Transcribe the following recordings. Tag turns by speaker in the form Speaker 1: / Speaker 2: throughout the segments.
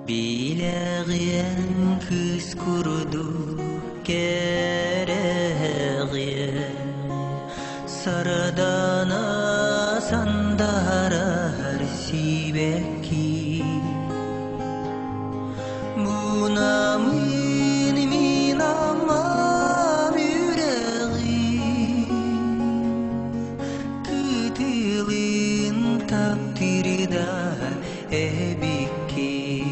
Speaker 1: Билэҕиэн кыыс курдук кэрэҕиэн, Сардана сандарар сибэкки. Мунамын мин аммам үрэҕин, Кытылын таптыырда эбиккин.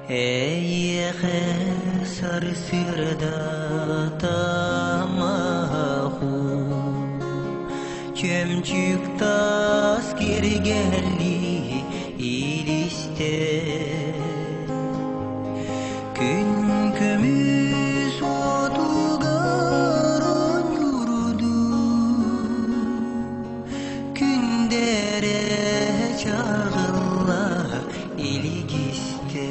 Speaker 1: Эйиэхэ сарсыарда тамаһу, Чөмчүүк таас киргэлли илистэ. Күн көмүс уотугар оонньуурду, Күндэрэ чаҕылла илигистэ.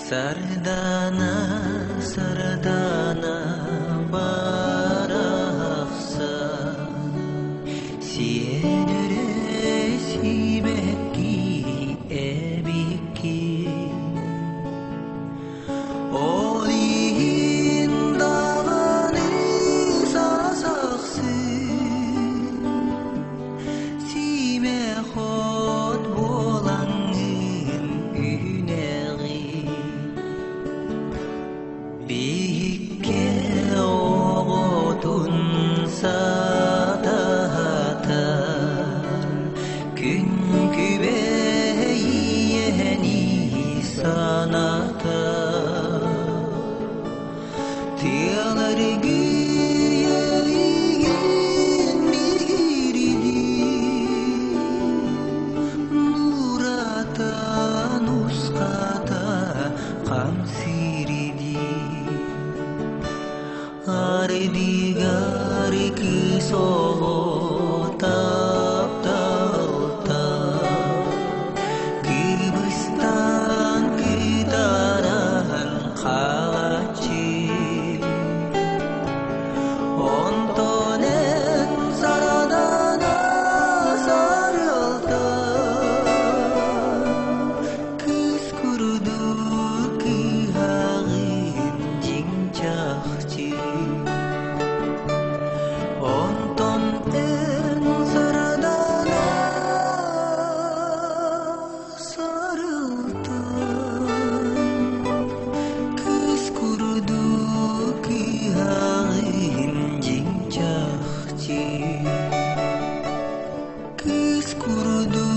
Speaker 1: Сардаана, сардаана барахсан, сиэдэрэ сибэкки эбикки. Ол иһин даҕаны сасахсыы, симэх от буолаҥҥын үүнэҕин. Биһиккэ оҕотун сатаатар, күн күбэй ийэни санатар. Тыаларгы эйигин мигирдии, Нуратан уската хамсыырдии. Ардыгар кыыс оҕо тапталта Кыбыстан кытаран хаалааччы. Онтон эн сарадаана сарылта Кыыс курдук кыһаҕын дьиҥ чахчы. Онтон эн сардаана сарылтан Кыыс курдук кыһаҕын дьиҥ чахчы. Кыыс курдук.